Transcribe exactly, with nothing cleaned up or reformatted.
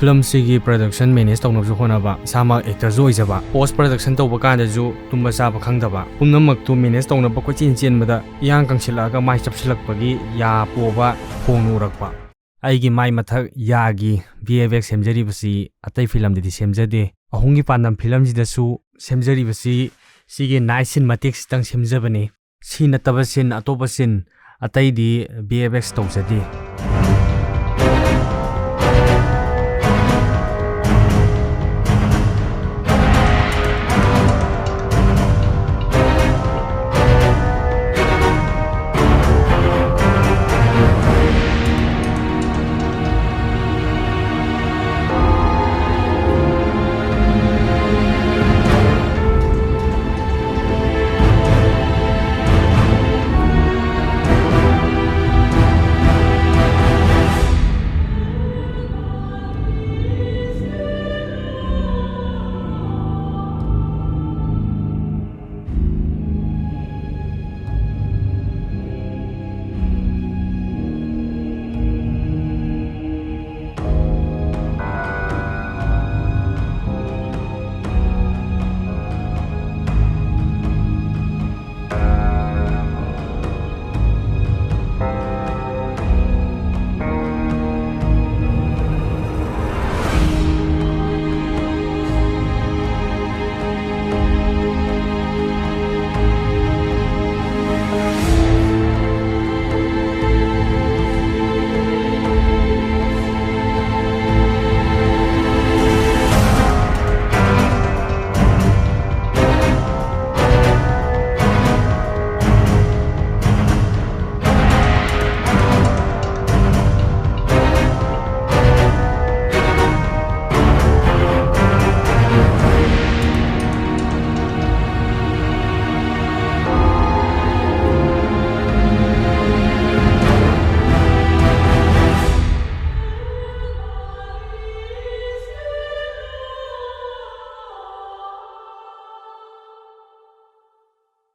ꯐꯤꯂꯝꯁꯤꯒꯤ production manage ꯇꯧꯅꯕꯁꯨ ꯍꯣꯠꯅꯕ, ꯏꯁꯥꯃꯛ actorꯁꯨ ꯑꯣꯏꯖꯕ, post production ꯇꯧꯕ ꯀꯥꯟꯗꯁꯨ ꯇꯨꯝꯕ ꯆꯥꯕ ꯈꯪꯗꯕ, ꯄꯨꯝꯅꯃꯛꯇꯨ manage ꯇꯧꯅꯕ ꯀꯣꯏꯆꯦꯟ ꯆꯦꯟꯕꯗ ꯏꯌꯥꯡ ꯀꯪꯁꯤꯜꯂꯛꯑꯒ ꯃꯥꯏ ꯆꯞꯁꯤꯜꯂꯛꯄꯒꯤ ꯌꯥ ꯄꯣꯕ ꯈꯣꯡꯅ ꯎꯔꯛꯄ꯫ ꯑꯩꯒꯤ ꯃꯥꯏ ꯃꯊꯛ ꯌꯥꯒꯤ V F X ꯁꯦꯝꯖꯔꯤꯕꯁꯤ ꯑꯇꯩ ꯐꯤꯂꯝꯗꯗꯤ ꯁꯦꯝꯖꯗꯦ꯫ ꯑꯍꯨꯝꯒꯤ ꯄꯥꯟꯗꯝ ꯐꯤꯂꯝꯁꯤꯗꯁꯨ ꯁꯦꯝꯖꯔꯤꯕꯁꯤ ꯁꯤꯒꯤ night scene ꯃꯇꯦꯛꯁꯤꯇꯪ ꯁꯦꯝꯖꯕꯅꯤ꯫ ꯁꯤ ꯅꯠꯇꯕ scene, ꯑꯇꯣꯞꯄ scene ꯑꯇꯩꯗꯤ V F X ꯇꯧꯖꯗꯦ꯫